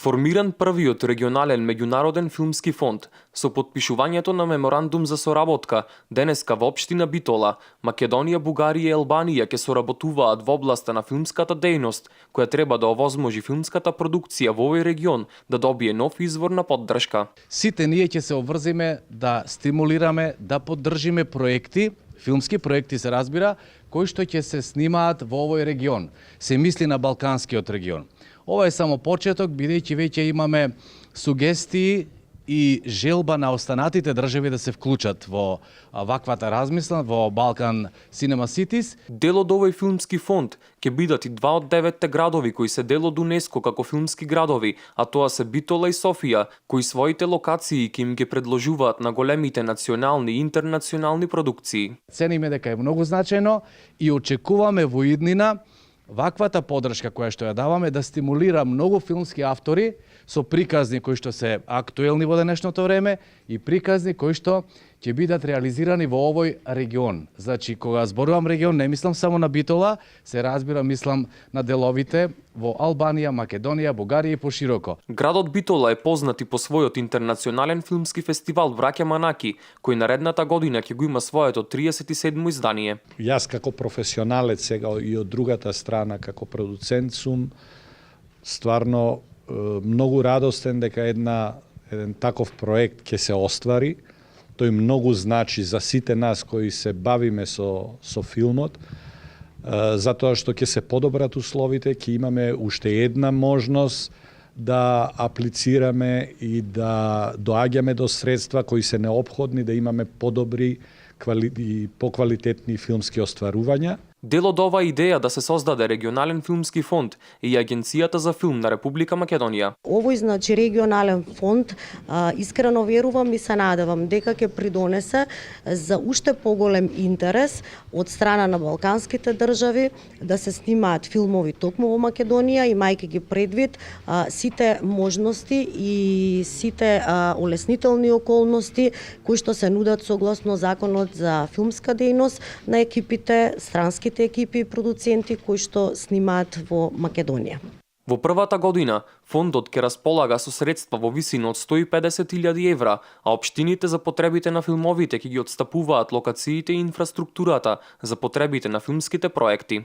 Формиран првиот регионален меѓународен филмски фонд со потпишувањето на меморандум за соработка денеска во општина Битола, Македонија, Бугарија и Албанија ќе соработуваат во областа на филмската дејност, која треба да овозможи филмската продукција во овој регион да добие нов извор на поддршка. Сите ние ќе се обврзиме да стимулираме, да поддржиме проекти, филмски проекти се разбира, кои што ќе се снимаат во овој регион. Се мисли на Балканскиот регион. Ова е само почеток, бидејќи веќе имаме сугестии и желба на останатите држави да се вклучат во ваквата размисла, во Балкан Cinema Cities. Дел од овој филмски фонд ќе бидат и 2 од 9 градови кои се дел од УНЕСКО како филмски градови, а тоа се Битола и Софија, кои своите локации ќе им ги предложуваат на големите национални и интернационални продукции. Цениме дека е многу значајно и очекуваме во иднина ваквата поддршка која што ја даваме да стимулира многу филмски автори со приказни кои што се актуелни во денешното време и приказни кои што ќе бидат реализирани во овој регион. Значи, кога зборувам регион, не мислам само на Битола, се разбира, мислам на деловите во Албанија, Македонија, Бугарија и пошироко. Градот Битола е познат и по својот интернационален филмски фестивал Браќа Манаки, кој наредната година ќе го има своето 37-мо издание. Јас како професионалец сега и од другата страна како продуцент сум стварно многу радостен дека еден таков проект ќе се оствари. Тој многу значи за сите нас кои се бавиме со филмот, затоа што ќе се подобрат условите, ќе имаме уште една можност да аплицираме и да доаѓаме до средства кои се неопходни да имаме подобри и поквалитетни филмски остварувања. Дел од оваа идеја да се создаде регионален филмски фонд е и Агенцијата за филм на Република Македонија. Овој регионален фонд, искрено верувам и се надевам дека ќе придонесе за уште поголем интерес од страна на балканските држави да се снимаат филмови токму во Македонија, имајќи ги предвид сите можности и сите олеснителни околности кои што се нудат согласно законот за филмска дејност на екипите, странските екипи и продуценти кои што снимаат во Македонија. Во првата година, фондот ќе располага со средства во висина од 150.000 евра, а општините за потребите на филмовите ќе ги отстапуваат локациите и инфраструктурата за потребите на филмските проекти.